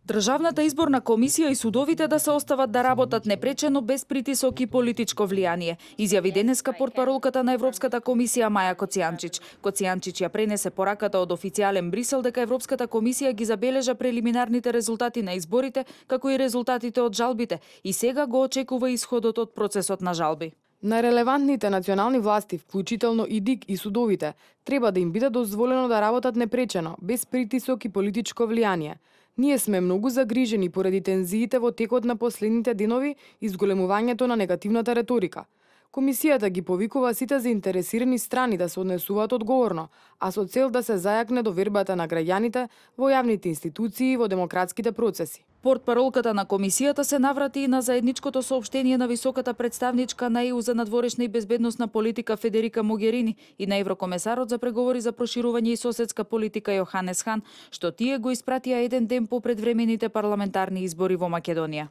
Државната изборна комисија и судовите да се остават да работат непречено без притисок и политичко влијание, изјави денеска портпаролката на Европската комисија Маја Коцијанчич. Коцијанчич ја пренесе пораката од официјален Брисел дека Европската комисија ги забележа прелиминарните резултати на изборите, како и резултатите од жалбите, и сега го очекува исходот од процесот на жалби. На релевантните национални власти, вклучително и ДИК и судовите, треба да им биде дозволено да работат непречено, без притисок и политичко влијание. Ние сме многу загрижени поради тензиите во текот на последните денови и зголемувањето на негативната реторика. Комисијата ги повикува сите заинтересирани страни да се однесуваат одговорно, а со цел да се зајакне довербата на граѓаните во јавните институции и во демократските процеси. Портпаролката на комисијата се наврати и на заедничкото соопштение на високата представничка на ЕУ за надворешна и безбедносна политика Федерика Могерини и на еврокомесарот за преговори за проширување и соседска политика Јоханес Хан, што тие го испратија еден ден по предвремените парламентарни избори во Македонија.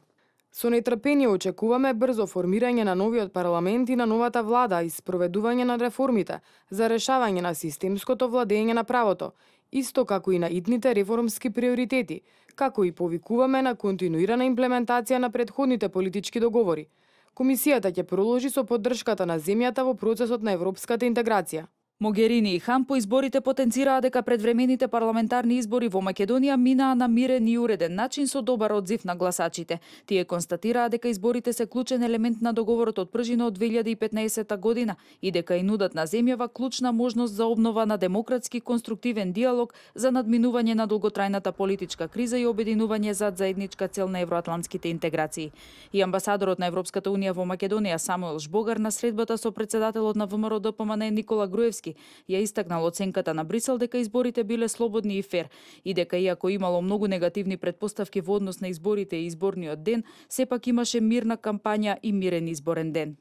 Со нетрпение очекуваме брзо формирање на новиот парламент и на новата влада и спроведување на реформите за решавање на системското владење на правото, исто како и на итните реформски приоритети, како и повикуваме на континуирана имплементација на претходните политички договори. Комисијата ќе продолжи со поддршката на земјата во процесот на европската интеграција. Могерини и Хан по изборите потенцираа дека предвремените парламентарни избори во Македонија минаа на мирен и уреден начин со добар одзив на гласачите. Тие констатираа дека изборите се клучен елемент на договорот од пржина од 2015 година и дека и нудат на земјава клучна можност за обнова на демократски конструктивен диалог за надминување на долготрајната политичка криза и обединување зад заедничка цел на евроатлантските интеграции. И амбасадорот на Европската унија во Македонија Самуел Жбогар на средбата со председателот на ВМРО ДПМН Никола Груевски ја истакнал оценката на Брисел дека изборите биле слободни и фер и дека иако имало многу негативни претпоставки во однос на изборите и изборниот ден, сепак имаше мирна кампања и мирен изборен ден.